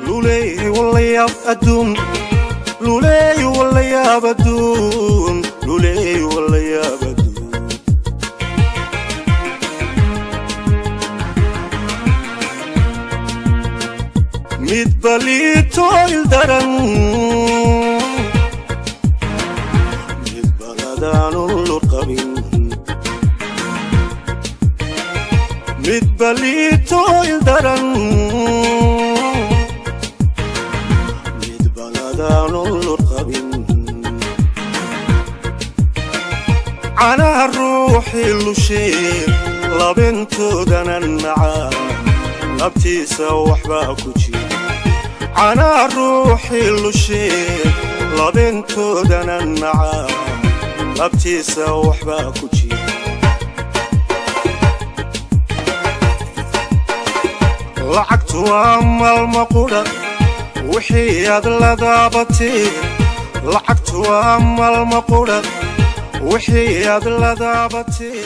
Luley walayaab adduun, luley walayaab adduun, luley walayaab adduun. Mid baliito ildaran, mid baladaanu lurqabin, mid baliito ildaran, mid baladaanu lurqabin. Canaha ruuxii lushee labintoodana nacaa, labtiisa waxbaa ku jira. Canaha ruuxii lushee labintoodana nacaa, labtiisa waxbaa ku jira. Lacagtu waa maalma qudha wixii aad la daabatee, lacagtu waa maalma qudha wixii aad la daabatee.